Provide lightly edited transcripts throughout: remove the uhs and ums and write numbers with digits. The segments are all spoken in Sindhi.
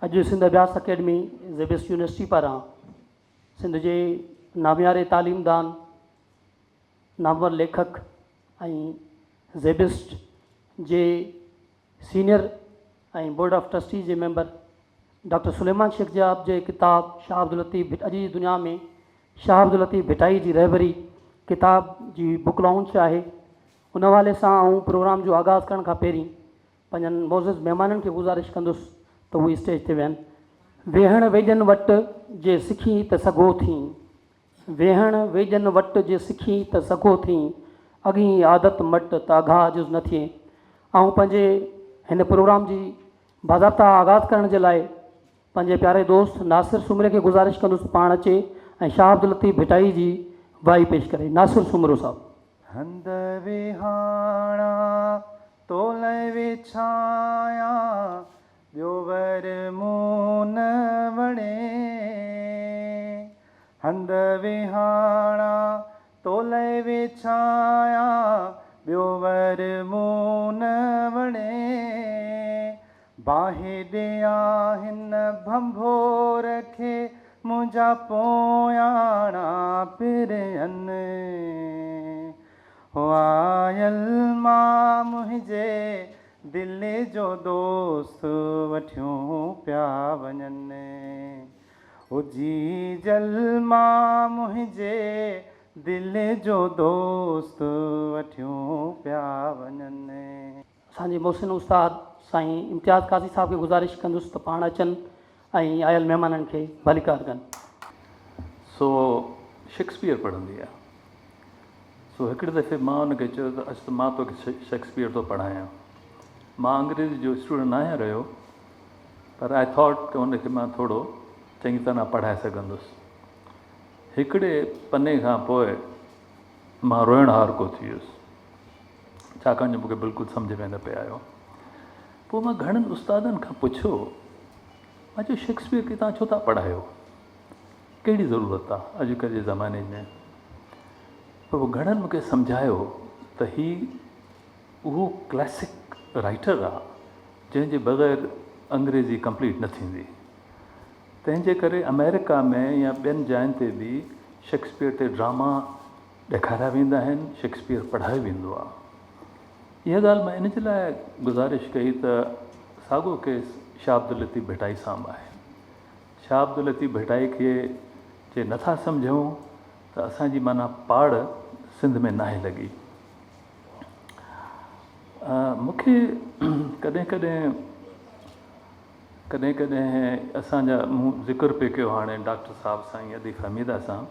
اڄ سنڌ اڀياس اڪيڊمي زيبسٽ يونيورسٽي پاران سنڌ جي نامياري تعليمدان، نامور ليکڪ ۽ زيبسٽ جي سينيئر ۽ بورڊ آف ٽرسٽيز جي ميمبر ڊاڪٽر سليمان شيخ صاحب جي ڪتاب شاهه عبداللطيف اڄ جي دنيا ۾ شاهه عبداللطيف ڀٽائي جي رهبري ڪتاب جي بڪ لانچ آهي. ان حوالي سان آئون پروگرام جو آغاز ڪرڻ کان پهرين پنهنجن معزز مهمانن کي گذارش ڪندس ته اهي اسٽيج تي ويهن. ويهڻ ويڄن وٽ جي سکين ته سگهو ٿين. ويهڻ ويڄن وٽ جي سکين ته سگهو ٿين. اڳين عادت مٽ ته اگها عاجز نه ٿئين. آئون پنهنجي هن پروگرام جي باضابطا آغاز ڪرڻ جي لاء پنهنجي پياري دوست ناصر سومري کي گذارش ڪندس ته پاڻ اچي ۽ شاهه عبداللطيف ڀٽائي جي وائي پيش ڪري. ناصر سومرو صاحب. هنڌ ويهاڻا تولئه وڇايان، ٻيو ور مون نه وڻي. هنڌ ويهاڻا تولئه وڇايان، ٻيو ور مون نه وڻي. باهه ڏيان هن ڀنڀور کي، منهنجا پوياڻا پرين. هو آيل مان منهنجي دل جو دوست وٺيون پيا وڃن. او جيجل مان منهنجي دل جو دوست وٺيون پيا وڃن. اسان جي محسن استاد سائين امتياز قاضي صاحب کي گذارش ڪندس ته پاڻ اچن ۽ آيل مهمانن کي ڀليڪار ڪن. سو شيڪسپيئر پڙهندي آ. سو هڪڙي دفعي مان ان کي چيو ته اچ ته مان توکي شيڪسپيئر ٿو پڙهايان. مان انگريزي جو اسٽوڊنٽ ناهيان رهيو پر I thought ته ان کي مان ٿورو چڱي طرح پڙهائي سگهندس. هڪڙي پني کان پوء مان روئڻهارڪو ٿي ويس. ڇاڪاڻ جو مون کي بلڪل سمجهه ۾ نه پئي آيو. پوء مان گهڻن استادن کان پڇيو، مان چيو شيڪسپيئر کي توهان ڇو ٿا پڙهايو؟ ڪهڙي ضرورت آ اڄڪلهه جي زماني ۾؟ پوء گهڻن مون کي سمجهايو ته هي اهو ڪلاسڪ رائيٽر آ جنهن جي بغير انگريزي ڪمپليٽ نه ٿيندي. تنهن جي ڪري آمريڪا ۾ يا ٻين جاين تي به شيڪسپيئر تي ڊراما ڏيکاريا ويندا آهن، شيڪسپيئر پڙهايو ويندو آهي. اها ڳالهه مان ان جي لاء گذارش ڪئي ته ساڳو ڪيس شاهه عبداللطيف ڀٽائي سان به آهي. شاهه عبداللطيف ڀٽائي کي جي نه ٿا سمجهون ته اسان جي معنيٰ پاڙ سنڌ ۾ ناهي لڳي. مون کي ڪڏهن ڪڏهن ڪڏهن ڪڏهن اسان جا مون ذڪر پئي ڪيو هاڻي ڊاڪٽر صاحب سان ۽ ادي فهميده سان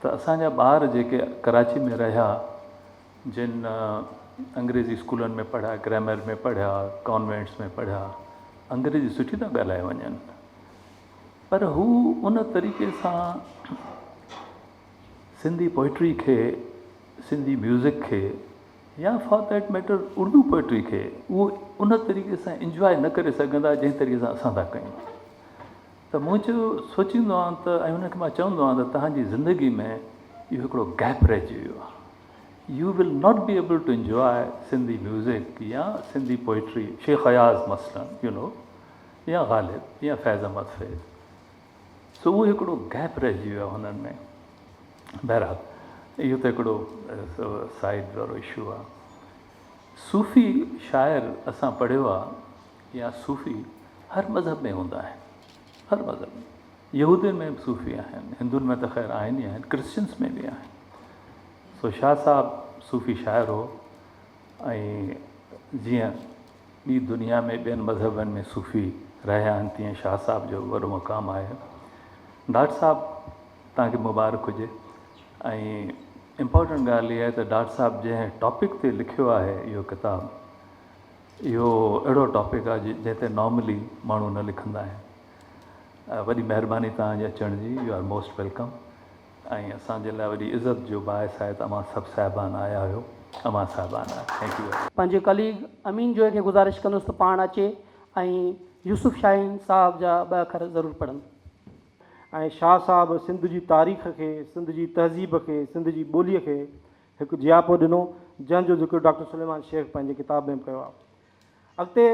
ته اسان جا ٻار جيڪي ڪراچي ۾ رهيا جن انگريزي اسڪولن ۾ پڙهيا، گرامر ۾ پڙهيا، ڪانوينٽس ۾ پڙهيا، انگريزي سٺي ٿا ڳالهائي وڃن پر هو ان طريقي سان سنڌي پوئٽري کي، سنڌي ميوزڪ کي يا for that matter Urdu poetry کي اهو ان طريقي سان انجواء نه ڪري سگهندا جنهن طريقي سان اسان ٿا ڪيون. ته مون چيو سوچيندو آهيان ته ۽ انهن کي مان چوندو آهيان ته توهان جي زندگي ۾ اهو هڪڙو گيپ رهجي ويو آهي. You will not be able to enjoy Sindhi music يا سنڌي پوئٽري، شيخ اياز مثلاً يو نو يا غالب يا فيض احمد فيض. سو اهو هڪڙو گيپ رهجي ويو آهي هنن ۾. بهرحال اهو ته هڪڙو سائيڊ وارو اشو آهي. صوفي شاعر اسان پڙهيو آهي يا صوفي هر مذهب ۾ هوندا آهن، هر مذهب ۾، يهودين ۾ به صوفي آهن، هندن ۾ ته خير آهن ئي آهن، ڪرسچنس ۾ به آهن. سو شاهه صاحب صوفي شاعر هو ۽ جيئن ٻي دنيا ۾ ٻين مذهبن ۾ صوفي رهيا آهن تيئن شاهه صاحب جو به وڏو مقام آهي. ڊاڪٽر صاحب توهان کي مبارڪ هجي ۽ امپارٽنٽ ڳالهه اها آهي ته ڊاڪٽر صاحب جنهن ٽاپڪ تي لکيو آهي اهو ڪتاب اهو اهڙو ٽاپڪ آهي جنهن تي نارملي ماڻهو نه لکندا آهن. وڏي مهرباني توهان جي اچڻ جي يو آر موسٽ welcome ۽ اسان جي لاء وڏي عزت جو باعث آهي ته اوهان سڀ صاحبان آيا آهيو اوهان صاحبان آيا thank you very much. پنهنجي ڪليگ امين جوئي کي گذارش ڪندس ته پاڻ اچي ۽ يوسف شاهين صاحب جا ٻه اکر ضرور پڙهن. ۽ شاهه صاحب سنڌ جي تاريخ کي، سنڌ جي تهذيب کي، سنڌ جي ٻوليء کي هڪ جياپو ڏنو، جنهن جو ذڪر ڊاڪٽر سليمان شيخ پنهنجي ڪتاب ۾ به ڪيو آهي. اڳتي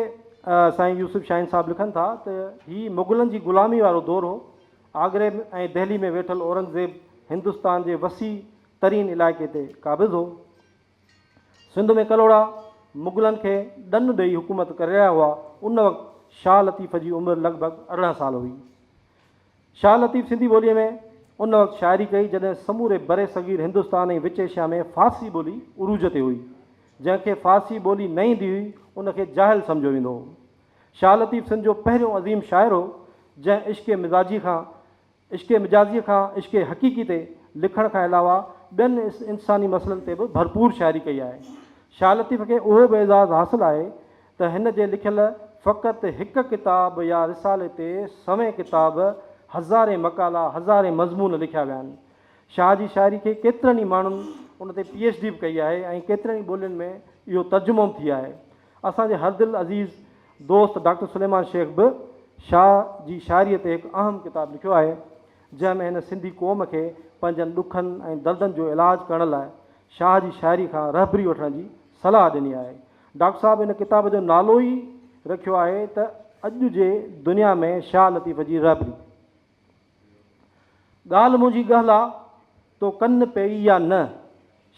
سائين يوسف شاهين صاحب لکن ٿا ته هي مغلن جي غلامي وارو دور هو. آگري ۽ دهلي ۾ ويٺل اورنگزيب هندستان جي وسيع ترين علائقي تي قابض هو. سنڌ ۾ ڪلهوڙا مغلن کي ڏن ڏئي حڪومت ڪري رهيا هئا. ان وقت شاهه لطيف جي عمر لڳ ڀڳ 18 سال هئي. شاهه لطيف سنڌي ٻوليء ۾ ان وقت شاعري ڪئي جڏهن سموري برصغير هندستان ۽ وچ ايشيا ۾ فارسي ٻولي عروج تي هئي. جنهن کي فارسي ٻولي نه ايندي هئي ان کي جاهل سمجهيو ويندو هو. شاهه لطيف سنڌ جو پهريون عظيم شاعر هو جنهن عشق مزاجي کان عشق مجازيء کان عشق حقيقي تي لکڻ کان علاوه ٻين انساني مسئلن تي به ڀرپور شاعري ڪئي آهي. شاهه لطيف کي اهو به اعزاز حاصل آهي ته هن جي لکيل فقط هڪ ڪتاب يا رسالي تي سوين ڪتاب، هزارين مقالا، هزارين مضمون لکيا ويا آهن. شاهه جي شاعري کي ڪيترن ئي ماڻهن ان تي پي ايڇ ڊي به ڪئي آهي ۽ ڪيترين ئي ٻولين ۾ اهو ترجمو به ٿي آهي. اسان جي هردل عزيز دوست ڊاڪٽر سليمان شيخ به شاهه جي شاعريء تي هڪ اهم ڪتاب لکيو آهي، جنهن ۾ هن سنڌي قوم کي پنهنجن ڏکن ۽ دردن جو علاج ڪرڻ لاء شاهه جي شاعري کان رهبري وٺڻ جي صلاح ڏني آهي. ڊاڪٽر صاحب ان ڪتاب جو نالو ئي رکيو آهي ته اڄ جي دنيا ۾ شاهه لطيف جي رهبري. ڳالهه منهنجي ڳهلا، تو ڪن پيئي يا نه،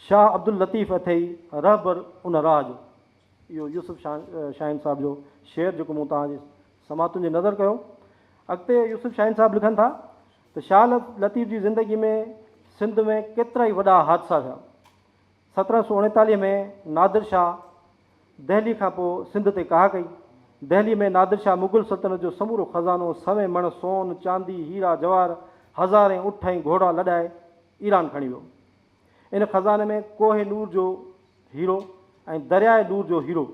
شاهه عبداللطيف اٿئي رهبر ان راهه جو. اهو يوسف شاهين صاحب جو شعر جيڪو مون توهان جي سماعتن جي نظر ڪيو. اڳتي يوسف شاهين صاحب لکن ٿا ته شاهه لطيف جي زندگي ۾ سنڌ ۾ ڪيترائي وڏا حادثا ٿيا. 1739 ۾ نادر شاهه دهلي کان پوء سنڌ تي ڪاهه ڪئي. دهلي ۾ نادر شاهه مغل سلطنت جو سمورو خزانو سوين مڻ سون، چاندي، هيرا، جواهر، هزارين اٺ ۽ گهوڙا لڏائي ايران کڻي ويو. ان خزاني ۾ ڪوهه نور جو هيرو ۽ درياء نور جو هيرو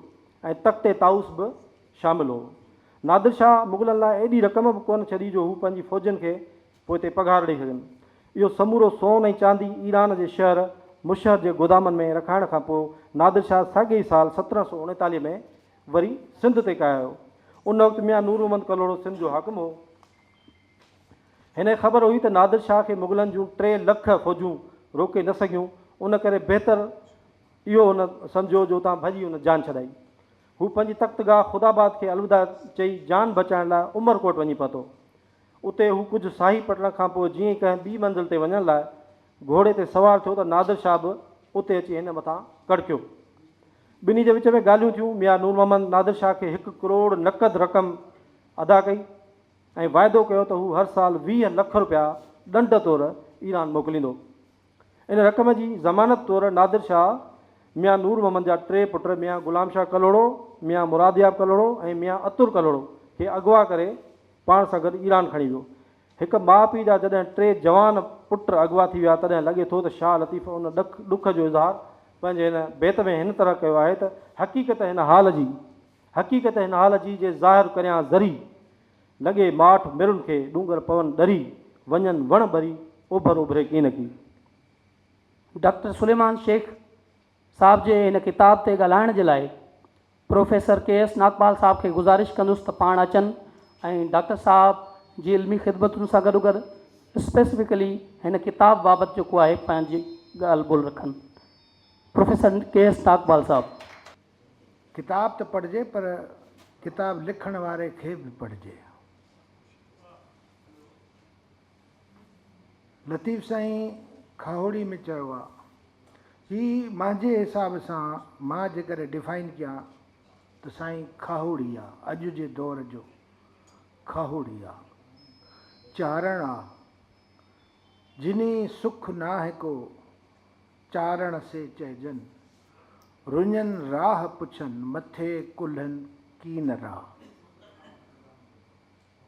۽ تخت طائوس به شامل هو. نادر شاهه مغلن لاء ايڏي رقم به ڪونه ڇڏي جو هو پنهنجي فوجين کي پوئتي پگهار ڏئي سگهن. اهو سمورو سون ۽ چاندي ايران جي شهر مشهد جي گودامن ۾ رکائڻ کان پوء نادر شاهه ساڳئي ئي سال 1739 ۾ وري سنڌ تي ڪاهي آيو. ان وقت ميان نور محمد ڪلهوڙو سنڌ جو حاڪم هو. هن کي خبر هئي ته نادر شاهه کي مغلن جون 3 لک فوجون روڪي نه سگهيون، ان ڪري بهتر اهو هن سمجهيو جو اتان ڀڄي هن جان ڇڏائي. هو پنهنجي تختگاهه خداآباد کي الوداع چئي جان بچائڻ لاء عمرڪوٽ وڃي پهتو. اتي هو ڪجهه ساهي پٽڻ کان پوء جيئن ئي ڪنهن ٻي منزل تي وڃڻ لاء گهوڙي تي سوار ٿيو ته نادر شاهه به اتي اچي هن مٿان ڪڙڪيو. ٻنهي جي وچ ۾ ڳالهيون ٿيون. ميان نور محمد نادر شاهه کي هڪ ڪروڙ نقد رقم ادا ڪئي ۽ واعدو ڪيو ته هو هر سال 20 لک رپيا ڏنڊ طور ايران موڪليندو. ان رقم جي ضمانت طور نادر شاهه ميان نور محمد جا ٽي پٽ ميان غلام شاهه ڪلهوڙو، ميان مرادياب ڪلهوڙو ۽ ميان عطر ڪلهوڙو کي اغوا ڪري پاڻ سان گڏ ايران کڻي ويو. هڪ ماء پيء جا جڏهن ٽي جوان پٽ اغوا ٿي ويا تڏهن لڳي ٿو ته شاهه لطيف ان ڏک جو اظهار پنهنجي هن بيت ۾ هن طرح ڪيو آهي ته حقيقت هن حال جي حقيقت هن حال جي جي ظاهر ڪريان ذري لڳي ماٺ ميرن کي ڏونگر پون ڏري وڃن وڻ ٻري اوڀر اڀري ڪينڪي. ڊاڪٽر سليمان شيخ صاحب جي هن ڪتاب تي ڳالهائڻ جي لاء پروفيسر ڪي ايس ناگپال صاحب کي گذارش ڪندس ته پاڻ اچن ۽ ڊاڪٽر صاحب جي علمي خدمتن سان گڏوگڏ اسپيسفڪلي هن ڪتاب بابت جيڪو آهي پنهنجي ڳالهه ٻولهه رکن. پروفيسر ڪي ايس ناگپال صاحب. ڪتاب ته پڙهجي پر ڪتاب لکڻ واري کي به پڙهجي. لطيف سائين کاهوڙي ۾ چيو آ. هي مانجي حساب سان مان جيڪڏهن ڊفائن ڪيان ته سائين کاهوڙي آ، اڄ جي دور جو کاهوڙي آ، چارڻ آ، جني سک ناهه ڪو چارڻ سي چئجن، رڃن راهه پڇن، مٿي ڪلهن ڪينرا.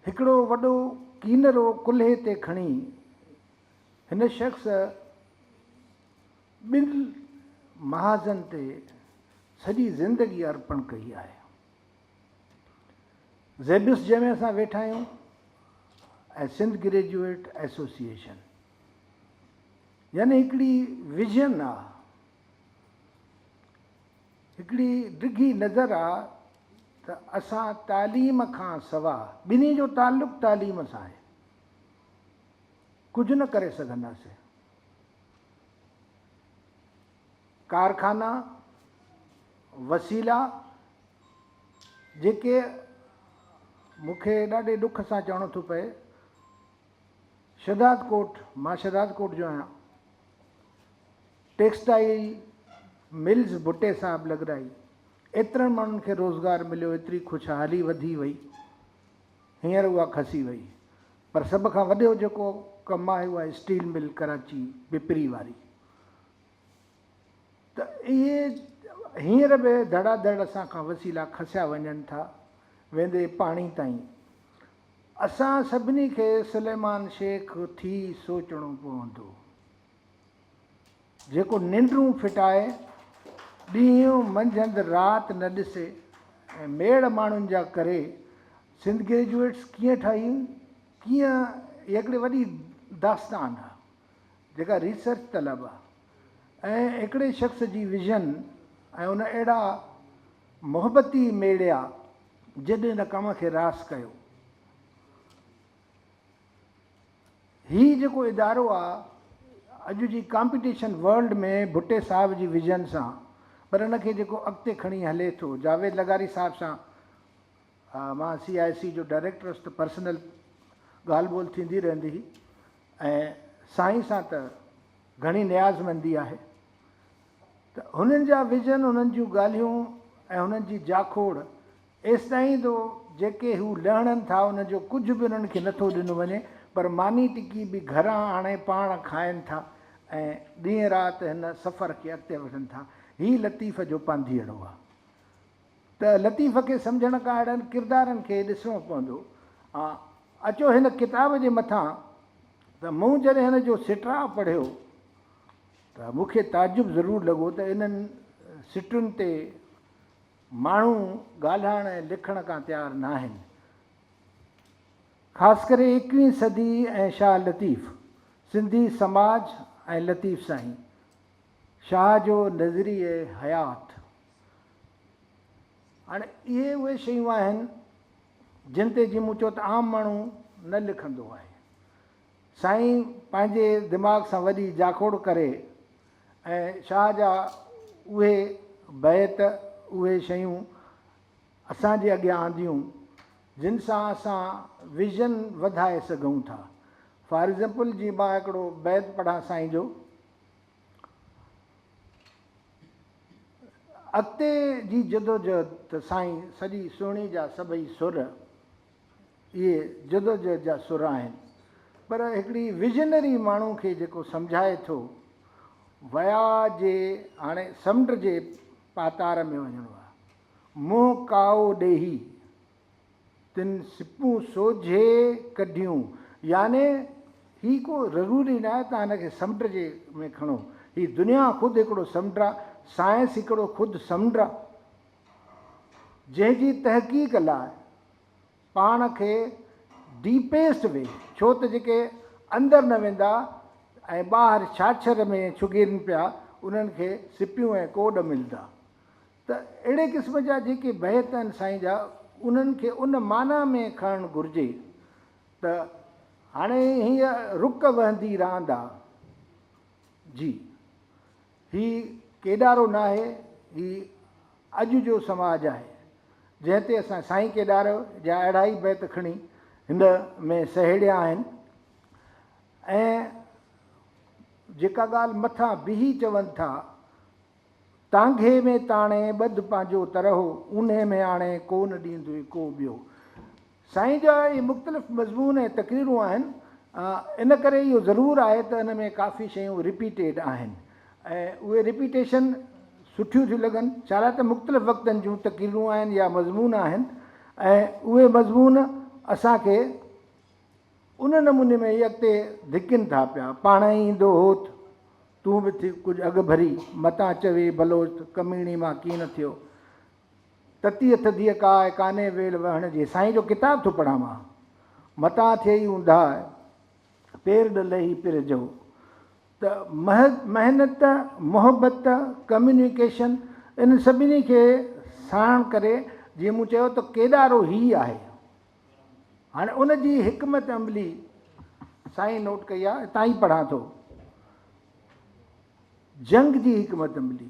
هڪڙو وڏو ڪينرو ڪلهي تي کڻي هن شخص ٻن محاذن تي سڄي زندگي ارپڻ ڪئي آهي. زيبس جنهن ۾ اسان ويٺا آهيون ۽ سنڌ گريجوئيٽ ايسوسيئيشن يعني هڪڙي ويزن آ، هڪڙي ڊگهي نظر آ ته اسان تعليم کان سوا، ٻنهي جو تعلق تعليم سان آهي، ڪجهه نه ڪري سگهنداسين. ڪارخانا، وسيلا جيڪي مون کي ڏاڍي ڏک سان چوڻو ٿو پئي، شهداد ڪوٽ، مان شهداد ڪوٽ جو آهيان، ٽيڪسٽائيل ملز ڀٽي صاحب لڳرائي، ايترن ماڻهن کي روزگار مليو، ايتري خوشحالي وڌي وئي، هينئر اها کسي وئي. پر سڀ کان وڏو جيڪو ڪم آهي اها اسٽيل مل ڪراچي پپري واري. ته اهي هينئر به ڌڙا ڌڙ اسان کان وسيلا کسيا وڃن ٿا، ويندي پاڻي تائين. اسان سڀني کي سليمان شيخ ٿي سوچڻو پوندو. جيڪو ننڊون ڦٽائي، ڏينهن منجهند رات نه ڏسي ۽ ميڙ ماڻهن جا ڪري سنڌ گريجوئيٽس ڪيئن ٺاهي ڪيئن هي هڪڙي وڏي داستان آ جيڪا ريسرچ طلب آ ۽ هڪڙي شخص جي ويزن ۽ ان اهڙا محبتي ميڙيا جن ان ڪم کي راس ڪيو. هي جيڪو ادارو آ اڄ جي ڪامپيٽيشن ورلڊ ۾ ڀٽي صاحب جي ويزن سان پر ان کي جيڪو اڳتي کڻي هلي ٿو جاويد لغاري صاحب سان مان سي آء سي جو ڊائريڪٽر هوس ته پرسنل ڳالهه ٻولهه ٿيندي رهندي هئي ۽ سائين سان ته گهڻي نيازمندي آهي ته هنن جا ويزن هنن جون ڳالهيون ۽ هنن جي جاکوڙ ايستائين جو جيڪي هو لهڻن ٿا ان جو ڪجهه به انهن کي نٿو ڏنو وڃي پر ماني ٽڪي به گهران آڻي پاڻ کائن ٿا ۽ ڏينهن رات هن سفر کي اڳتي وڌن ٿا. هي لطيف جو پانڌيئڙو آ ته لطيف کي سمجهڻ کان اهڙن ڪردارن کي ڏسڻو پوندو. اچو هن ڪتاب جي مٿان ته مون جڏهن هن جو سٽراء پڙهيو ته مون کي تعجب ضرور لڳو ته انهن سٽن تي ماڻهو ڳالهائڻ ۽ لکڻ کان تيار ناهن. خاص ڪري ايڪويهين صدي ۽ شاهه لطيف، سنڌي سماج ۽ لطيف سائين، شاهه جو نظريئه حيات. هاڻي اهي اهي شيون آهن جن تي جيئن مون چيو ته عام ماڻهو نه لکندو آهي. سائين پنهنجي دماغ سان وڏي جاکوڙ ڪري ۽ شاهه جا اهي بيت، اهي شيون اسان جي اڳيان آنديون، جن سان اسان ويزن وڌائي سگهون ٿا. فار ايگزامپل جي مان هڪڙو بيت پڙهان سائين جو، اڳتي جي جدوجهد ته سائين سڄي سهڻي جا سڀئي سر، اهي جدوجهد جا سر آهن پر هڪڙي ويزنري ماڻهو کي جيڪو سمجهائي ٿو ويا جي هاڻي سمنڊ جي پاتار ۾ وڃڻو آهي منهن ڪائو ڏيهي تن سپون سوجهي ڪڍيون يعني هي ڪو ضروري ناهي ته هن کي سمنڊ جي ۾ کڻو هي دنيا خود هڪڙو سمنڊ آهي سائنس هڪڙو خود سمنڊ آهي جنهن جي تحقيق لاء پاڻ کي ڊيپيسٽ وي، ڇو ته جيڪي اندر نه ويندا ۽ ٻاهر ڇاڇر ۾ ڇگيرين پيا انهن کي سپيون ۽ ڪوڏ ملدا. ته اهڙي قسم جا جيڪي بيت آهن سائين جا انهن کي ان معنيٰ ۾ کڻڻ گهرجي ته هاڻي هيء رڪ وهندي راند آ جي. هي ڪيڏارو ناهي، هي اڄ جو سماج آهي، جنهن تي اسان سائين ڪيڏارو جا اهڙا ئي بيت کڻي هن ۾ سهيڙيا آهن ۽ جيڪا ڳالهه مٿان بيهي چون ٿا، تانگهي ۾ تاڻي ٻڌ پنهنجو ترهو، اونهي ۾ آڻي ڪو نه ڏيندوئي ڪو ٻيو. سائين جا اهي مختلف مضمون ۽ تقريرون آهن، ان ڪري اهو ضرور آهي ته ان ۾ ڪافي شيون رپيٽيڊ آهن ۽ اهي رپيٽيشن سٺيون ٿيون لڳن، ڇالاء ته مختلف وقتن جون تقريرون آهن يا مضمون آهن ۽ اهي مضمون اسان کي ان نموني ۾ ئي اڳتي ڌڪين ٿا پيا. پاڻ ئي ايندو هوت، تون به ٿي ڪجهه اڳڀري، متان چوي بلوچ ته ڪميڻي مان ڪين ٿيو. تتيء ٿڌيء ڪاء، ڪانهي ويل وهڻ جي. سائين جو ڪتاب ٿو پڙهان مان. متان ٿئي اونداهه، پير نه لهي پير جو. ته محنت، محبت، ڪميونيڪيشن انهن سڀني کي ساڻ ڪري جيئن مون چيو ته ڪيڏارو هي آهي. هاڻي ان جي حڪمت عملي سائين نوٽ ڪئي آهي، هتان ئي پڙهان ٿو. جنگ جي حڪمت عملي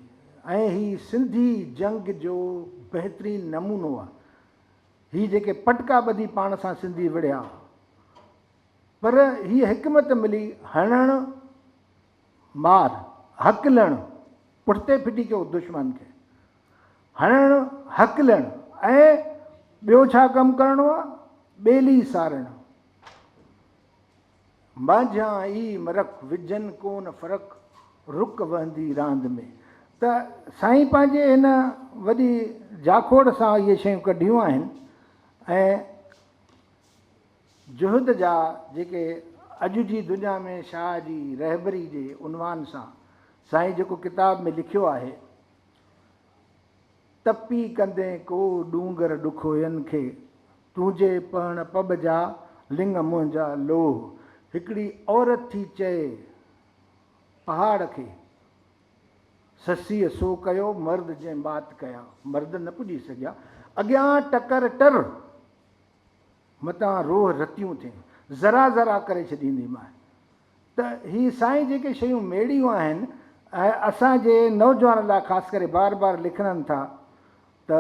۽ هي سنڌي جنگ جو بهترين نمونو آهي. هي جيڪي پٽڪا ٻڌي پاڻ سان سنڌي وڙهيا، پر هيء حڪمت ملي، هڻڻ مار، هڪلڻ، پٺتي ڦٽي ڪيو دشمن کي، هڻڻ، هڪلڻ ۽ ٻيو ڇا ڪم ڪرڻو آ؟ ٻيلي سارڻ. مانجهان ئي مرڪ، وجهن ڪونه فرق، رڪ وهندي راند ۾. ته سائين پنهنجي هن وڏي جاکوڙ سان اهي شيون ڪڍيون آهن ۽ جهد جا جيڪي اڄ جي دنيا ۾ شاهه جي رهبري جي عنوان سان سائين جيڪو ڪتاب ۾ لکيو آهي، تپي ڪندين ڪو ڏونگر ڏکوين کي، تنهنجي پهڻ پٻ جا لڱ منهنجا لوهه. هڪڙي عورت ٿي چئي پهاڙ کي، سسيء سو ڪيو، مرد جنهن مات ڪيا. مرد نه پڄي سگهيا، اڳيان ٽڪر ٽر. متان روح رتيون ٿين. ذرا ذرا ڪري ڇڏينديمانء. ته هي سائين جيڪي شيون ميڙيون آهن ۽ اسان جي نوجوانن لاء خاص ڪري بار بار لکنن ٿا ته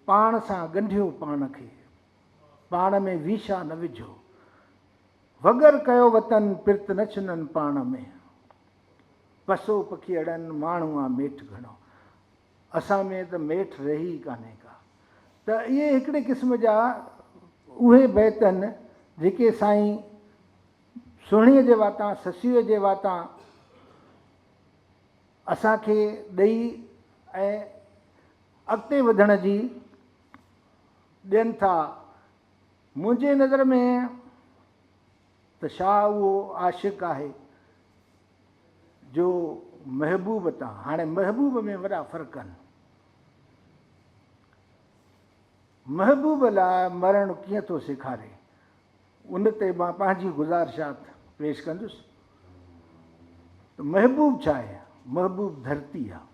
پاڻ سان ڳنڍيو پاڻ کي، پاڻ ۾ ويشا نه وجهو. وڳر ڪيو وطن پرت نه ڇنن پاڻ ۾. پسو پکيئڙن ماڻهو آ ميٺ گهڻو. اسان ۾ ته ميٺ رهي ئي ڪانهي ڪا. ته اهي هڪڙي قسم جا اهي بيت آهن جيڪي سائين سهڻيء جي واتان، سسئيء جي واتان اسان کي ڏئي ۽ اڳتي وڌڻ جي ڏين ٿا. منهنجي نظر ۾ ته شاهه اهو عاشق آهي جو محبوب تان، هاڻي محبوب ۾ وڏا فرق آهن. محبوب لاء مرڻ ڪيئن ٿو سيکاري، ان تي مان پنهنجي گذارشات پيش ڪندس ته محبوب ڇا آهي؟ محبوب ڌرتي آهي.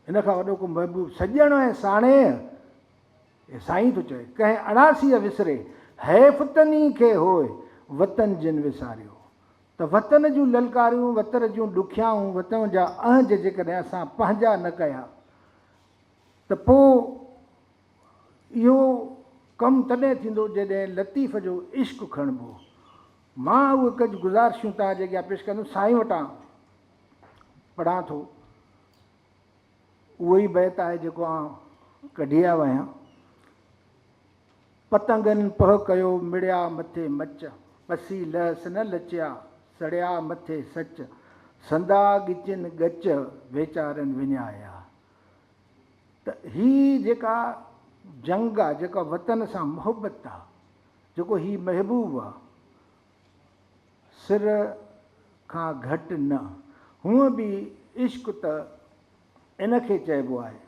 ان کان وڏو ڪو محبوب سڄڻ ۽ ساڻيهه، هي سائين ٿو چوي، ڪنهن اڻاسيء وسري، حيف تني کي هوء، وطن جن وساريو. ته وطن جون للڪاريون، وطن جون ڏکيائون، وطن جا اهنج جيڪڏهن اسان پنهنجا نه ڪيا ته پوء اهو ڪم تڏهن ٿيندو جڏهن لطيف جو عشق کڻبو. مان اهي ڪجهه گذارشون توهان جي اڳيان پيش ڪندس، سائين وٽان پڙهان ٿو. اهو ئي بيت آهي جيڪو آئون ڪڍي آيو آهيان. پتنگن پهه ڪيو، مڙيا مٿي مچ، پسي لهس نه لچيا، سڙيا مٿي سچ، سندا ڳچين ڳچ، ويچارن وڃايا. ته هي جيڪا جنگ آ، جيڪا وطن سان محبت آ، جيڪو هي محبوب آ، سر کان گهٽ نه. هونء به عشق ته ان کي چئبو آهي.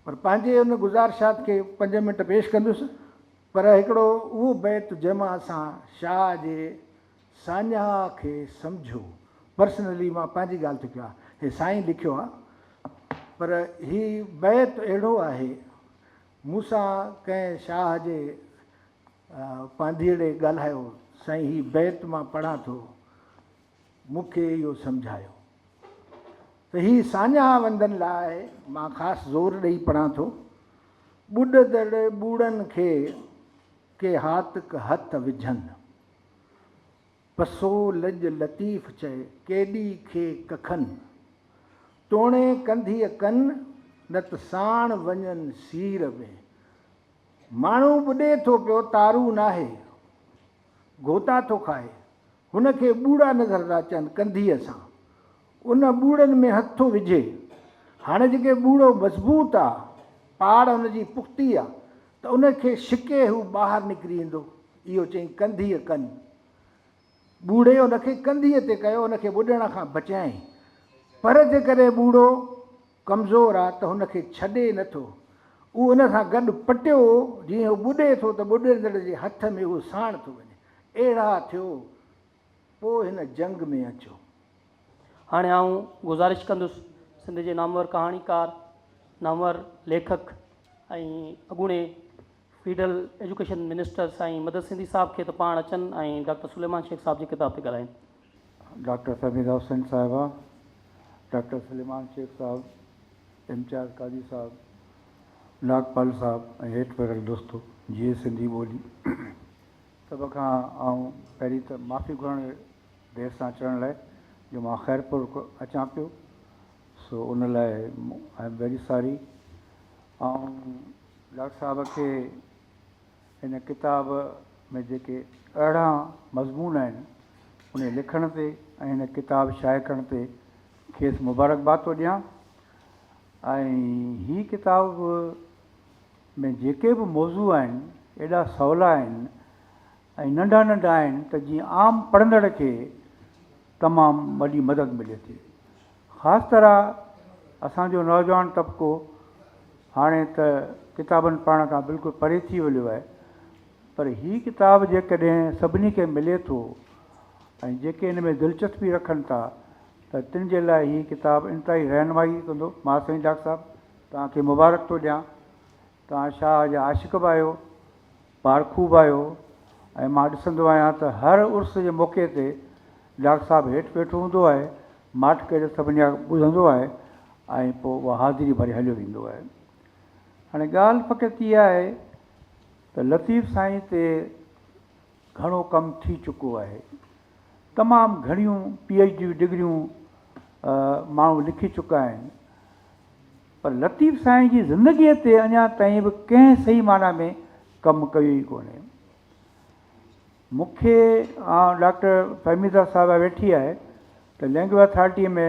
پر پنهنجي ان گذارشات کي پنج منٽ پيش ڪندس. پر هڪڙو اهو بيت جنهن مان اسان شاهه جي ساڃاهه کي سمجهيو. پرسنلي مان پنهنجي ڳالهه ٿو ڪيان. هي سائين لکيو آهي. پر هي بيت اهڙو آهي. مون سان ڪنهن شاهه جي پانڌيئڙي ڳالهايو، سائين هي بيت مان پڙهان ٿو، مون کي اهو سمجهايو ته هي ساڃاهه وندن لاء مان خاص زور ڏئي پڙهان ٿو، ٻڏندڙ ٻوڙن کي ڪي هاتڪ هٿ وجهن، پسو لڄ لطيف چئي، ڪيڏي کي ڪکن، توڻي ڪنڌيء ڪن، نه ته ساڻ وڃن سير ۾. ماڻهو ٻڏي ٿو پيو، تارو ناهي، گهوتا ٿو کائي. هن کي ٻوڙا نظر ٿا اچن ڪنڌيء سان. ان ٻوڙن ۾ هٿ ٿو وجهي. هاڻي جيڪي ٻوڙو مضبوط آ، پاڙ ان جي پختي آ، ته ان کي ڇڪي هو ٻاهر نڪري ايندو. اهو چئي ڪنڌيء ڪن. ٻوڙي ان کي ڪنڌيء تي ڪيو، ان کي ٻڏڻ کان بچايائين. پر جيڪڏهن ٻوڙو ڪمزور آ ته هن کي ڇڏي نه ٿو. اهو ان سان گڏ پٽيو، جيئن هو ٻڏي ٿو ته ٻڏندڙ جي هٿ ۾ اهو ساڻ ٿو وڃي. اهڙا ٿيو، پوء هن جنگ ۾ اچو. هاڻي آئون گذارش ڪندس سنڌ جي نامور ڪهاڻيڪار، نامور ليکڪ ۽ اڳوڻي فيڊرل ايجوڪيشن منسٽر سائين مدد سنڌي صاحب کي ته پاڻ اچن ۽ ڊاڪٽر سليمان شيخ صاحب جي ڪتاب تي ڳالهائين. ڊاڪٽر فهميده حسين صاحبه، ڊاڪٽر سليمان شيخ صاحب، امتياز قاضي صاحب ناگپال صاحب ۽ هيٺ ويٺل دوستو جيئي سنڌي ٻولي سڀ کان آئون پهرين ته معافي گهرڻ دير سان اچڻ لاء جو مان خيرپور اچان پيو سو ان لاء I am very sorry. آئون ڊاڪٽر صاحب کي هن ڪتاب ۾ جيڪي 18 مضمون آهن انهي لکڻ تي ۽ هن ڪتاب شايع ڪرڻ تي کيس مبارڪباد ٿو ڏيان ۽ هي ڪتاب ۾ جيڪي به موضوع آهن ايڏا سولا آهن ۽ ننڍا ننڍا آهن ته جيئن عام پڙهندڙ کي تمام وڏي مدد ملي ٿي. خاص طرح اسان جو نوجوان طبقو هاڻي ته ڪتابن پڙهڻ کان بلڪل پري ٿي ويو آهي پر هي ڪتاب جيڪڏهن سڀني کي ملي ٿو ۽ جيڪي ان ۾ دلچسپي رکن ٿا ته تن جي لاء هي ڪتاب انتهائي رهنمائي ڪندو. مان سائين ڊاڪٽر صاحب توهان کي مبارڪ ٿو ڏيان. توهان شاهه جا عاشق به آهيو، پارکو به آهيو ۽ مان ڏسندو آهيان ته هر عرس جي موقعي تي ڊاڪٽر صاحب هيٺ ويٺو هوندو آهي، ماٺ ڪري سڀني جا ٻڌندو آهي ۽ پوء اها حاضري ڀري هليو ويندو آهي. هاڻي ڳالهه فقط اها آهي ته لطيف سائين تي گهڻو ڪم ٿي چڪو آهي. تمام گهڻيون پي ايڇ ڊي ڊگريون ماڻهو لکي چڪا آهن پر لطيف سائين جي زندگيء تي اڃا تائين به ڪنهن صحيح معنيٰ ۾ ڪم ڪيو ئي ڪونهي. مون کي ڊاڪٽر فهميده صاحبه ويٺي آهي ته لينگويج اٿارٽيء ۾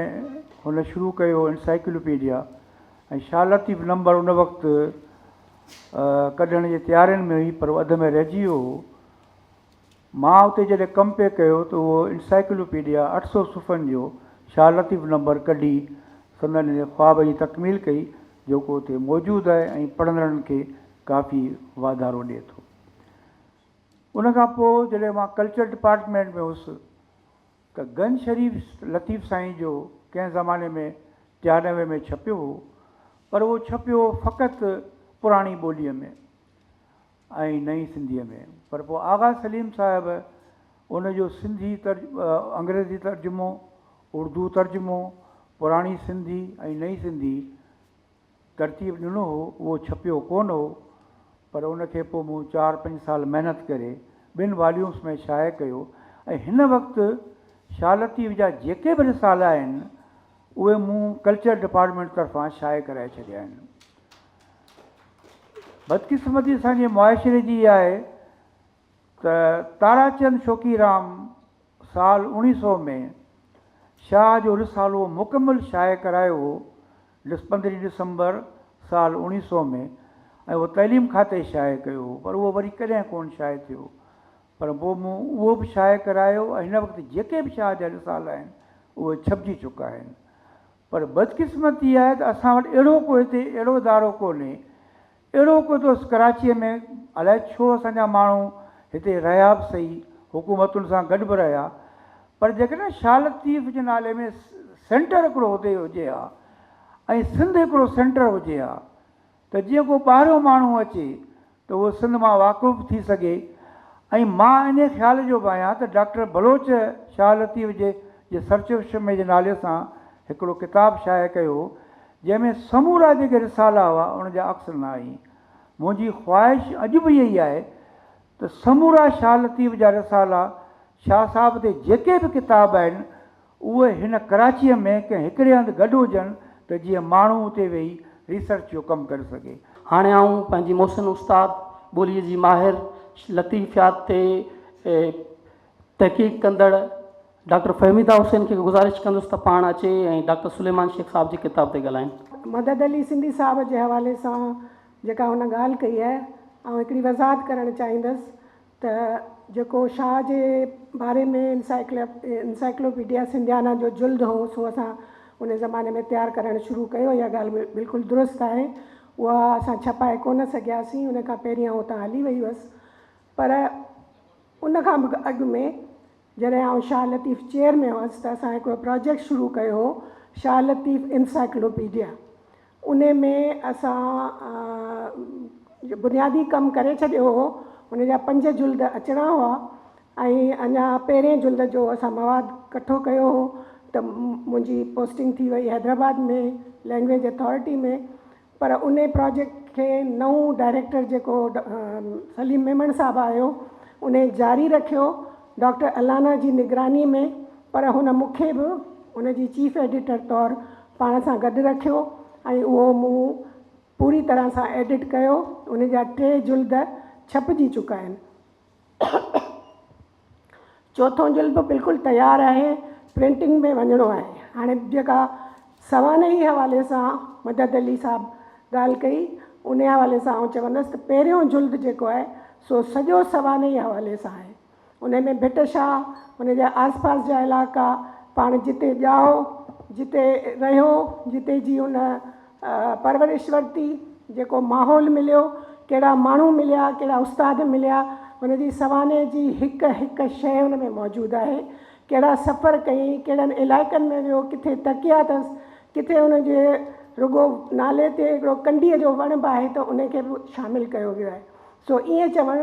هن شروع ڪيو انسائيڪلوپيڊيا ۽ شاهه لطيف نمبر ان وقت ڪڍڻ جي تيارين ۾ هئي پر اهو اڌ ۾ رهجي ويو هو. مان اتي جڏهن ڪم پئي ڪيو ته اهو انسائيڪلوپيڊيا 800 صفحن جو شاهه لطيف نمبر ڪڍي سندن ان خواب جي تڪميل ڪئي جيڪو اتي موجود آهي ۽ پڙهندڙن کي ڪافي واڌارو ڏئي ٿو. ان کان پوء جڏهن مان ڪلچر ڊپارٽمينٽ ۾ هوس ته گنج شريف لطيف سائين جو ڪنهن زماني ۾ 93 ۾ ڇپيو هو پر اهو ڇپيو فقط پراڻي ٻوليء ۾ ۽ نئين سنڌيء ۾ پر پوء آغا سليم صاحب ان جو سنڌي انگريزي ترجمو، اردو ترجمو، پراڻي سنڌي ۽ نئين سنڌي ترتيب ڏنو هو، اهو ڇپيو ڪونه هو، پر ان کي پوء مون چار پنج سال محنت ڪري ٻن واليومس ۾ شايع ڪيو ۽ هن وقت شاهه لطيف جا جيڪي به رسالا آهن، اهي مون ڪلچر ڊپارٽمينٽ طرفان شايع ڪرائي ڇڏيا آهن. بدقسمتي اسان جي معاشري جي اها آهي ته تاراچند شوقيرام سال 1900 ۾ شاهه جو رسالو مڪمل شايع ڪرايو هو، 15 ڊسمبر سال 1900 ۾ ۽ اهو تعليم کاتي شايع ڪيو هو پر اهو وري ڪڏهن ڪونه شايع ٿيو پر پوء مون اهو به شايع ڪرايو ۽ هن وقت جيڪي به شاهه جا رسالا آهن اهي ڇپجي چڪا آهن پر بدقسمتي آهي ته اسان وٽ اهڙو ڪو هتي اهڙو ادارو ڪونهي اهڙو ڪو دوست ڪراچيء ۾ الائي ڇو اسان جا ماڻهو هتي رهيا به سهي، حڪومتن سان گڏ به رهيا، پر جيڪڏهن شاهه لطيف جي نالي ۾ سينٽر هڪڙو هتي هجي ها ۽ سنڌ هڪڙو سينٽر هجي ها ته جيئن ڪو ٻاهريون ماڻهو اچي ته اهو سنڌ مان واقف به ٿي سگهي ۽ مان انهي خيال جو به آهيان ته ڊاڪٽر بلوچ شاهه لطيف جي جي سرچشمي جي نالي سان هڪڙو ڪتاب شايع ڪيو هو جنهن ۾ سمورا جيڪي رسالا هئا ان جا عڪس ڏنا هئائين. منهنجي خواهش اڄ به اها ئي آهي ته سمورا شاهه لطيف جا رسالا، شاهه صاحب تي جيڪي به ڪتاب آهن، اهي هن ڪراچيء ۾ ڪنهن هڪڙي هنڌ گڏ هجن ته جيئن ماڻهو اتي ويهي ريسرچ جو ڪم ڪري سگهي. هاڻي آئون پنهنجي محسن استاد، ٻوليء جي ماهر، لطيفيات تي تحقيق ڪندڙ ڊاڪٽر فهميده حسين کي گذارش ڪندس ته پاڻ اچي ۽ ڊاڪٽر سليمان شيخ صاحب جي ڪتاب تي ڳالهائين. مدد علي سنڌي صاحب جي حوالي سان جيڪا هن ڳالهه ڪئي آهي، آئون هڪڙي وضاحت ڪرڻ چاهيندس ته جيڪو شاهه جي باري ۾ انسائيڪلوپيڊيا سنڌيانا جو جلد هو سو اسان ان زماني ۾ تيار ڪرڻ شروع ڪيو، اها ڳالهه بلڪل درست آهي، اها اسان ڇپائي ڪونه سگهياسين، ان کان پهرين آئون اتان هلي وئي هئس، پر ان کان به اڳ ۾ جڏهن آئون شاهه لطيف چيئر ۾ هئس ته اسان هڪڙو پراجيڪٽ شروع ڪيو هو شاهه لطيف انسائيڪلوپيڊيا. انهي ۾ اسان بنيادي ڪم ڪري ڇڏيو هو. ان جا پنج جلد اچڻا هئا ۽ اڃا پهرين جلد جو اسان مواد ڪٺو ڪيو هو ته منهنجي پوسٽنگ ٿي وئي حيدرآباد ۾ لينگويج اٿارٽي ۾. پر ان پراجيڪٽ کي نئون ڊائريڪٽر جيڪو سليم ميمڻ صاحب آيو ان جاري رکيو ڊاڪٽر الانا جي نگراني ۾ پر هن مون کي به ان جي چيف ايڊيٽر طور پاڻ سان گڏ رکيو ۽ اهو مون پوري طرح سان ايڊٽ ڪيو ان جا ٽي جلد ڇپجي چڪا آهن. چوٿون جلد به بلڪل تيار آهي، پرنٽنگ ۾ وڃڻو آهي. هاڻي جيڪا سوانحي حوالي سان مدد علي صاحب ڳالهه ڪئي، انهي حوالي سان آئون چوندس ته پهريون جلد جيڪو آهي سو سڄو سوانحي حوالي سان آهي. انهي ۾ ڀٽ شاهه، ان جا آس پاس جا علائقا، پاڻ جتي ڄائو، جتي رهيو، جتي جي ان پرورش ورتي، جيڪو ماحول مليو، ڪهڙا ماڻهو مليا، ڪهڙا استاد مليا، هن جي سوانح جي هڪ هڪ شيء ان ۾ موجود آهي. ڪهڙا سفر ڪيائين، ڪهڙن علائقن ۾ ويو، ڪٿي تڪيا اٿس، ڪٿي هن جي رڳو نالي تي هڪڙو ڪنڊيء جو وڻ به آهي ته ان کي به شامل ڪيو ويو آهي. سو ائين چوڻ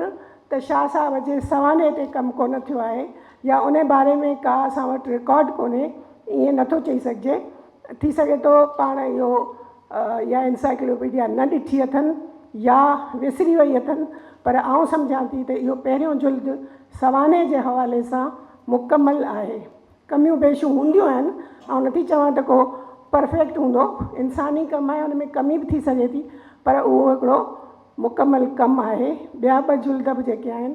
ته شاهه صاحب جي سوانح تي ڪم ڪونه ٿيو آهي يا ان باري ۾ ڪا اسان وٽ رڪارڊ ڪونهي، ائين نٿو چئي سگهجي. ٿي سگهي ٿو پاڻ اهو يا انسائيڪلوپيڊيا نه ڏٺي اٿن يا وسري وئي اٿن پر آئون سمجهان ٿي ته اهو پهريون جلد سوانح جي حوالي سان مڪمل آهي. ڪميون بيشيون هونديون آهن، آئون نٿي چوان ته ڪو پرفيڪٽ هوندو، انساني ڪم آهي ان ۾ ڪمي به ٿي سگهي ٿي پر اهو هڪڙو مڪمل ڪم آهي. ٻيا ٻه جلد به جيڪي آهن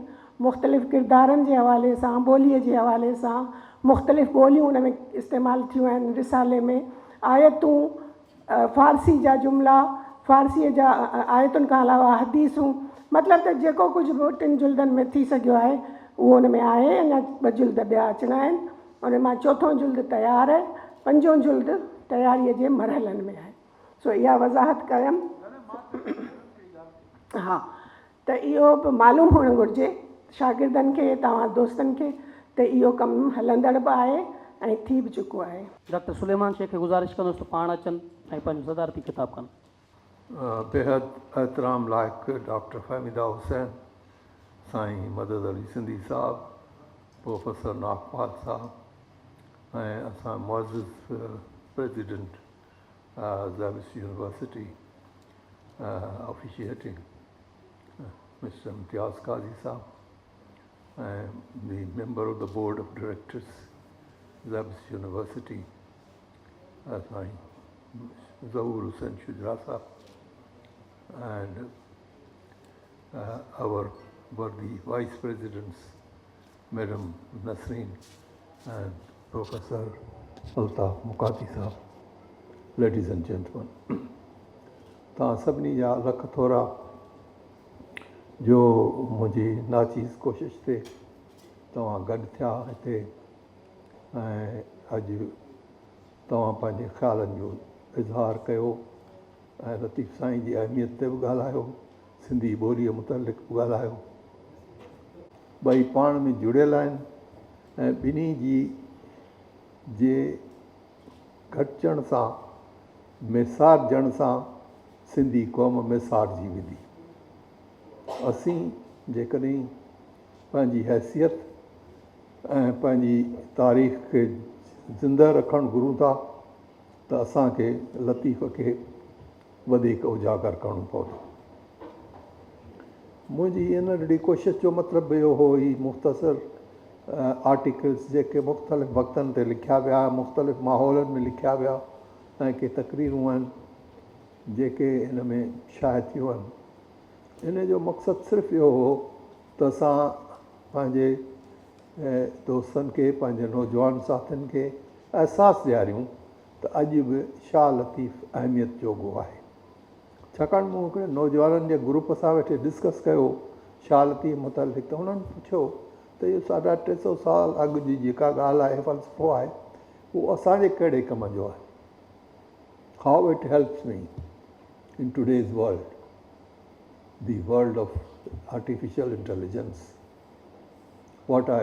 مختلف ڪردارن جي حوالي سان، ٻوليء جي حوالي سان مختلف ٻوليون ان ۾ استعمال ٿيون آهن. رسالي ۾ آيتون، فارسي جا جملا، فارسيء جا آيتن کان علاوه حديثون، مطلب ته جيڪو ڪجهه به ٽن جلدن ۾ ٿي سگهيو آهي، اهو ان ۾ آهي. اڃا ٻه جلد ٻيا اچڻا آهن. ان مان چوٿون جلد تيار آهي، پنجون جلد تياريء جي مرحلن ۾ آهي. سو اها وضاحت ڪيم. ها. ته اهو به معلوم هئڻ گهرجي شاگردن کي توهان دوستن کي ته اهو ڪم هلندڙ به آهي ۽ ٿي به چڪو آهي. ڊاڪٽر سليمان شيخ کي گذارش ڪندس ته پاڻ اچن ۽ پنهنجو صدارتي خطاب ڪن. بيحد احترام لائق ڊاڪٽر فهميده حسين، سائين مدد علي سنڌي صاحب، پروفيسر ناگپال صاحب ۽ اسان معزز president زابس university officiating mister Imtiaz Qazi sahib ۽ the member of the board of directors SZABIST university Sain Zahoor Hussain Shujra sahib and our worthy vice presidents madam Nasreen ۽ professor Altaf Mukati sahib ladies and gentlemen توهان سڀني جا لک ٿورا جو منهنجي ناچيز ڪوشش تي توهان گڏ ٿيا هتي ۽ اڄ توهان پنهنجي خيالن جو اظهار ڪيو ۽ لطيف سائين جي اهميت تي به ڳالهايو سنڌي ٻوليء متعلق به ڳالهايو. ٻئي پاڻ ۾ جڙيل آهن ۽ ٻنهي جي جي گهٽجڻ سان ميسارجڻ سان سنڌي قوم ميسارجي ويندي. اسين جيڪڏهن پنهنجي حيثيت ۽ پنهنجي تاريخ کي زنده رکڻ گهرون ٿا ته اسان کي لطيف کي وڌيڪ اجاگر ڪرڻو پوندو. منهنجي هيء ننڍڙي ڪوشش جو مطلب به اهو هو هي مختصر آرٽيڪلز جيڪي مختلف وقتن تي لکيا ويا، مختلف ماحولن ۾ لکيا ويا ۽ ڪي تقريرون آهن جيڪي هن ۾ شايع ٿيون آهن. ان جو مقصد صرف اهو هو ته اسان پنهنجي دوستن کي، پنهنجي نوجوان ساٿين کي احساس ڏياريون ته اڄ به شاهه لطيف اهميت جوڳو آهي. ڇاڪاڻ مون هڪڙي نوجوانن جي گروپ سان ويٺي ڊسڪس ڪيو شاهه لطيف متعلق ته انهن پڇيو ته اهو ساڍا 300 سال اڳ جي جيڪا ڳالهه آهي فلسفو آهي اهو اسان جي ڪهڙي ڪم جو آهي How it helps me in today's world, the world of artificial intelligence. What I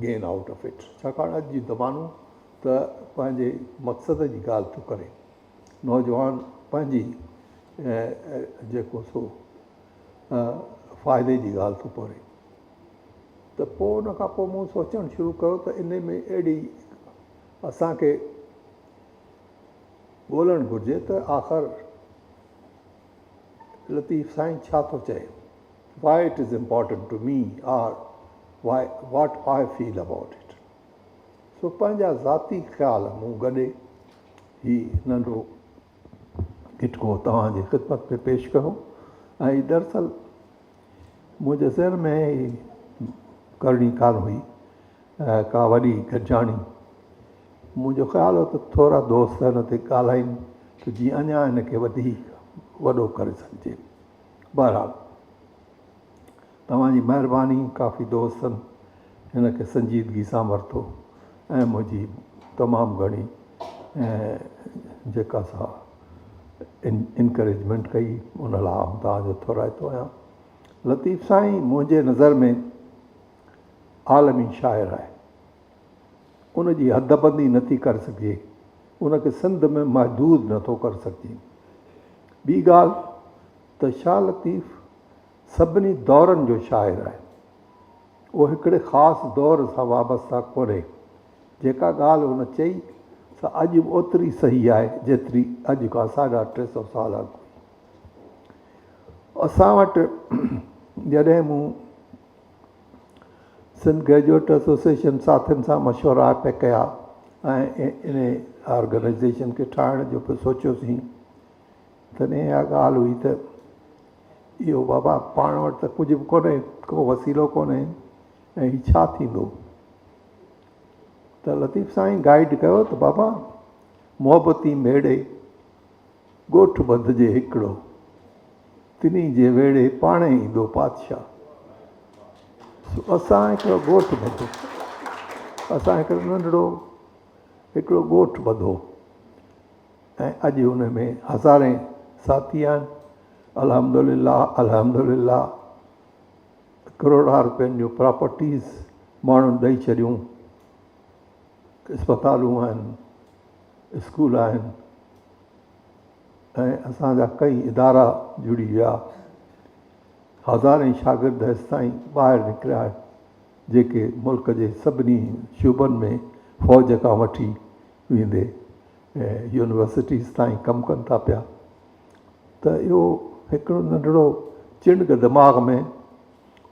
gain out of it ڇاڪاڻ اڄ جي زمانو ته پنهنجي مقصد جي ڳالهه ٿو ڪري نوجوان پنهنجي جيڪو سو فائدي جي ڳالهه ٿو ڪري ته پوء ان کان پوء مون سوچڻ شروع ڪيو ته ان ۾ اهڙي اسان کي ڳولڻ گهرجي ته آخر لطيف سائين ڇا ٿو چئي، why it is important to me or why what I feel about it. سو پنهنجا ذاتي خيال مون گڏي هي ننڍو ڳٽڪو توهان جي خدمت ۾ پيش ڪيو ۽ هي دراصل منهنجي ذهن ۾ هي ڪرڻي ڪانه هئي ڪا وڏي گڏجاڻي. منهنجو خيال هو ته ٿورا دوست هن تي ڳالهائين ته جيئن اڃا هن کي وڌيڪ وڏو ڪري سگهجي. بهرحال توهان جي مهرباني ڪافي دوستن هن کي سنجيدگي سان ورتو ۽ منهنجي تمام گهڻي جيڪا سا انڪريجمينٽ ڪئي ان لاء آئون توهان جو ٿورائتو آهيان. لطيف سائين منهنجي نظر ۾ عالمي شاعر آهي. ان جي حد بندي نه ٿي ڪري سگهجي، ان کي سنڌ ۾ محدود نه ٿو ڪري سگهجي. ٻي ڳالهه ته شاهه لطيف سڀني دورن جو شاعر آهي. اهو هڪڙي خاص دور سان وابسته ڪونهي. جيڪا ڳالهه هن چئي سا اڄ به اوتري صحيح آهي جيتري اڄ کان ساڍا 300 سال اڳ هئي. اسان وٽ جڏهن مون سنڌ گريجوئيٽ ايسوسيئيشن ساٿين سان مشورا پئي ڪيا ۽ ان آرگنائيزيشن کي ٺاهڻ جو پئي سوچيوسين تڏهن اها ڳالهه هئي ته اهو بابا پاڻ وٽ ته ڪجهه به ڪونهي ڪو وسيلو ڪونهي ۽ هي ڇا ٿيندو ته لطيف سائين گائيڊ ڪيو ته بابا محبتي ميڙي ڳوٺ ٻڌجي هڪڙو، تنهي جي ويڙهي پاڻهي ايندو پاتشاهه. سو اسان هڪڙو ڳوٺ ٻڌو. اسان هڪڙو ننڍڙو هڪڙو ڳوٺ ٻڌو ۽ اڄ ان ۾ هزارين ساٿي آهن. الحمدلله الحمدلله ڪروڙها روپين جون پراپرٽيز ماڻهن ڏئي ڇڏيون. اسپتالون آهن، اسڪول آهن ۽ اسان جا ڪئي ادارا جڙي ويا. هزارين شاگرد هيستائين ٻاهر نڪريا آهن جيڪي ملڪ جي سڀني شعبن ۾ فوج کان وٺي ويندي يونيورسٽيز تائين ڪم ڪن ٿا پيا ته اهو هڪڙو ننڍڙو چڻگ دماغ ۾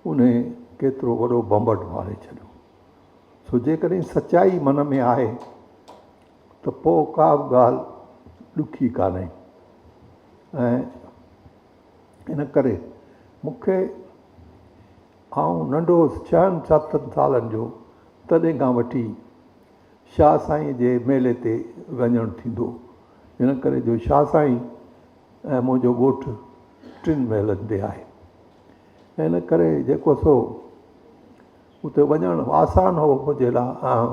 انهي ڪيترو وڏو ڀنڀٽ ماري ڇڏيو. سو جيڪڏهن سچائي من ۾ آهي ته پوء ڪا به ڳالهه ڏکي ڪانهي ۽ ان ڪري مون کي آئون ننڍو هوس ڇهن ستن سالن جو تڏهن کان وٺي شاهه سائين جي ميلي تي وڃڻ ٿيندو ان ڪري جو شاهه سائين ۽ منهنجو ڳوٺ 3 ميلن تي آهي ان ڪري جيڪو سو اتي وڃڻ آسان هو منهنجي لاء ۽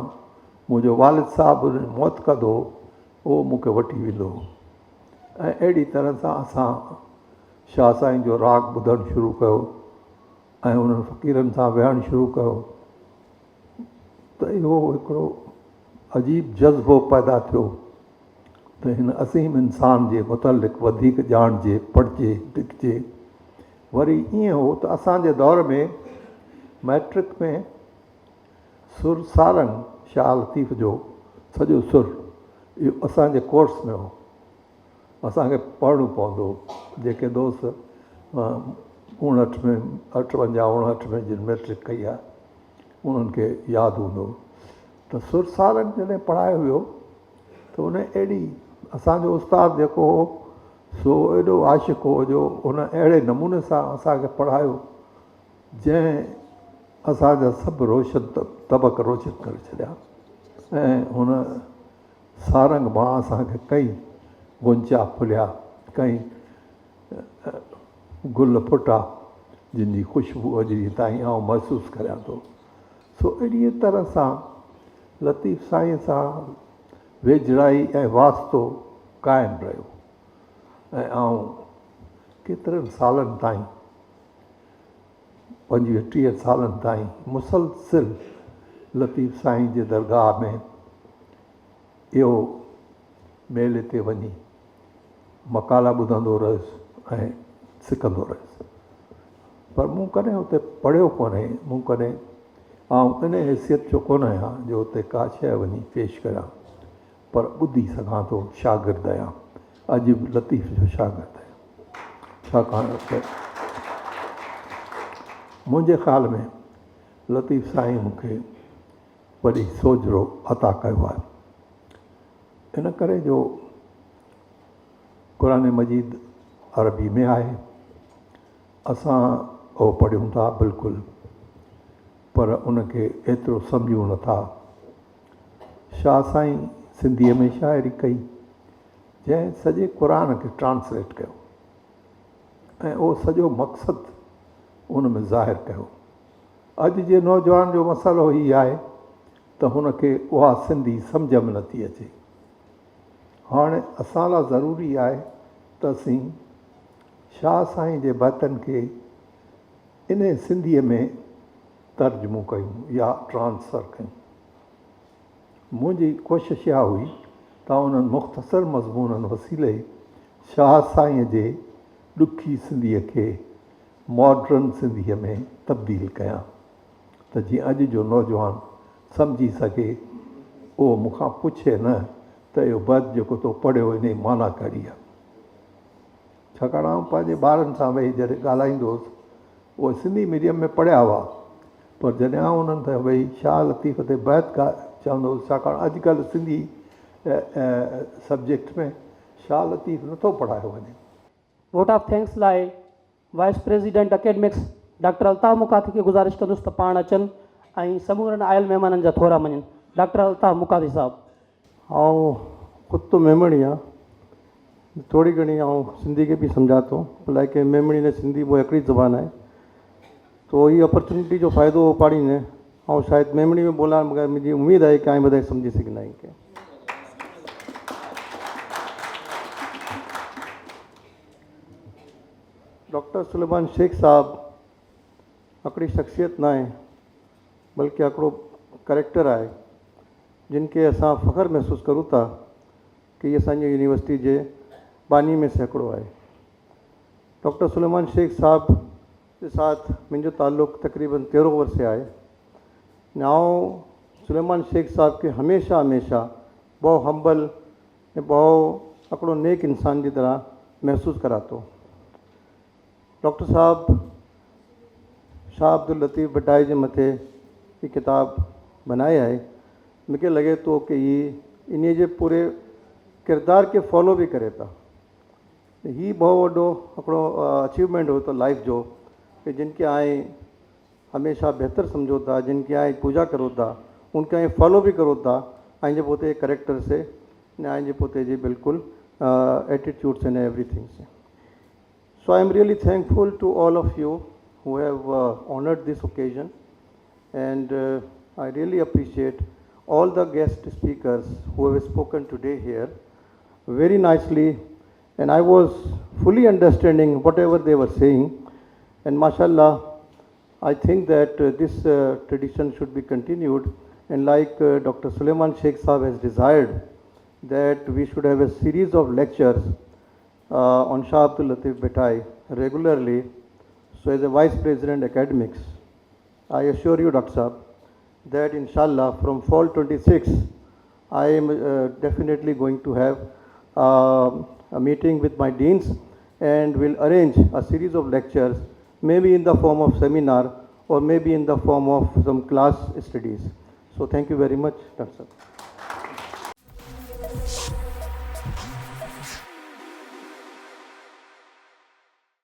منهنجو والد صاحب معتقد هو اهو مون کي وٺي ويندو هو ۽ اهڙي طرح سان اسان شاهه سائين جو راڳ ٻڌڻ شروع ڪيو ۽ انهن فقيرن سان ويهڻ شروع ڪيو ته اهو هڪڙو عجيب جذبو پيدا ٿيو ته هن عظيم انسان جي متعلق وڌيڪ ڄاڻجي، پڙهجي، لکجي. وري ائين هو ته اسان جي دور ۾ مئٽرڪ ۾ سر سارنگ شاهه لطيف جو سڄو سر اهو اسان جي ڪورس ۾ هو. اسان کي پڙهڻو پوندو هو. جيڪي دوست 59 ۾ 58 59 ۾ جن مئٽرڪ ڪئي آهي انهن کي ياد هوندو ته سر سارنگ جڏهن پڙهايو ويو ته ان اهڙي اسان جو استاد جيڪو هو سو ايڏو عاشق هو جو ان اهڙي نموني سان اسان کي پڙهايو جنهن اسان جا سڀ روشن طبق روشن ڪري ڇڏيا ۽ هن سارنگ مان اسان کي ڪئي غنچا ڦليا، ڪئي گل ڦٽا جن جي خوشبو اڄ ڏينهن تائين آئون محسوس ڪريان ٿو. سو اهڙيء طرح سان لطيف سائينء سان ويجهڙائي ۽ واسطو قائم رهيو ۽ آئون ڪيترن سالن تائين 25 30 سالن تائين مسلسل لطيف سائين جي درگاهه ۾ اهو ميلي تي وڃي مقالا ٻڌندو رهيس ۽ سکندو رهيس پر مون ڪڏهن اتي پڙهيو ڪونهي مون ڪڏهن آئون ان حيثيت جو ڪونه آهيان جو اتي ڪا شيء وڃي پيش ڪريان پر ٻڌي سگهان ٿو شاگرد آهيان اڄ به لطيف جو شاگرد آهيان. ڇاڪاڻ ته منهنجي خيال ۾ لطيف سائين مون کي وڏي سوجهرو عطا ڪيو آهي. ان ڪري جو قرآن مجيد عربي ۾ آهي، اسان اهو پڙهيون ٿا بلڪل پر ان کي ايترو سمجهون نٿا. شاهه سائين سنڌيء ۾ شاعري ڪئي، جنهن سڄي قرآن کي ٽرانسليٽ ڪيو ۽ اهو سڄو مقصد ان ۾ ظاهر ڪيو. اڄ جي نوجوان جو مسئلو هي آهي ته هن کي اها سنڌي سمجهه ۾ نٿي اچي. هاڻ اسان لا ضروري آهي ته اسين شاهه سائين جي بيتن کي انهي سنڌيء ۾ ترجمو ڪيون يا ٽرانسفر ڪيون. منهنجي ڪوشش اها هئي ته آئون انهن مختصر مضمونن وسيلي شاهه سائينء جي ڏکي سنڌيء کي ماڊرن سنڌيء ۾ تبديل ڪيان ته جيئن اڄ جو نوجوان سمجهي سگهي، اهو مون کان پڇي نه ته اهو بيت جيڪو تو پڙهيو ان جي معنيٰ ڪهڙي آهي. ڇاڪاڻ آئون پنهنجي ٻارن سان ويهي جڏهن ڳالهائيندو هوس، اهي سنڌي ميڊيم ۾ پڙهيا هئا، پر جڏهن آئون انهن سان ويهي شاهه لطيف تي بيت چوندو هوس، ڇاڪاڻ اڄڪلهه سنڌي سبجيڪٽ ۾ شاهه لطيف نٿو پڙهايو وڃي. ووٽ آف thanks لاء vice president academics doctor Altaf Mukati کي گذارش ڪندس ته پاڻ اچن ۽ سمورن آيل مهمانن جا ٿورا مڃن. ڊاڪٽر الطاف مڪاتي صاحب. آئون خود ته ميمڻ ئي آهيان. ٿوري گهڻي آئون سنڌي کي به سمجهان ٿو. لائڪ ميمڻي ۽ سنڌي ٻه هڪڙي زبان آهي. تو هي اپرچونٽي جو فائدو اپاڙيندي آئون شايد ميمڻي ۾ ٻولان مگر منهنجي اميد آهي ڪي آئين ٻڌائي سمجهي سگهندا آهين ڪي. ڊاڪٽر سليمان شيخ صاحب هڪڙي شخصيت ناهي بلڪه هڪڙو ڪريڪٽر آهي جن کي اسان فخر محسوس ڪرون ٿا ڪي هي اسان جي يونيورسٽي جي باني ۾ سي هڪڙو آهي. ڊاڪٽر سليمان شيخ صاحب جي ساٿ منهنجو تعلق تقريبن تيرهن ورسي آهي ۽ آئون سليمان شيخ صاحب کي هميشه هميشه بهو همبل ۽ بهو هڪڙو نيڪ انسان جي طرح محسوس ڪران ٿو. ڊاڪٽر صاحب شاهه عبداللطيف ڀٽائي جي مٿي هي ڪتاب بنائي آهي مون کي لڳي ٿو ڪي هي انهي جي پوري ڪردار کي فالو به ڪري ٿا. هي بهو وڏو هڪڙو اچيومينٽ هو ته لائف جو ڪي جن کي آئين هميشه بهتر سمجهو ٿا جن کي آئين پوجا ڪرو ٿا ان کي آئين فالو به ڪرو ٿا آئين جي پوتي ڪريڪٽر سي ۽ آئين جي پوتي جي بلڪل attitude C every thing C so I am really thankful to all of you who have honoured this occasion and I really appreciate all the guest speakers who have spoken today here very nicely and I was fully understanding whatever they were saying and mashallah I think that this tradition should be continued and like Dr. Suleiman Sheikh Sahab has desired that we should have a series of lectures on Shah Abdul Latif Bhittai regularly. So as a Vice President Academics, I assure you Dr. Sahab that inshallah from fall 26 I am definitely going to have a meeting with my deans and will arrange a series of lectures, maybe in the form of seminar or maybe in the form of some class studies. So thank you very much, Dr. Sahab.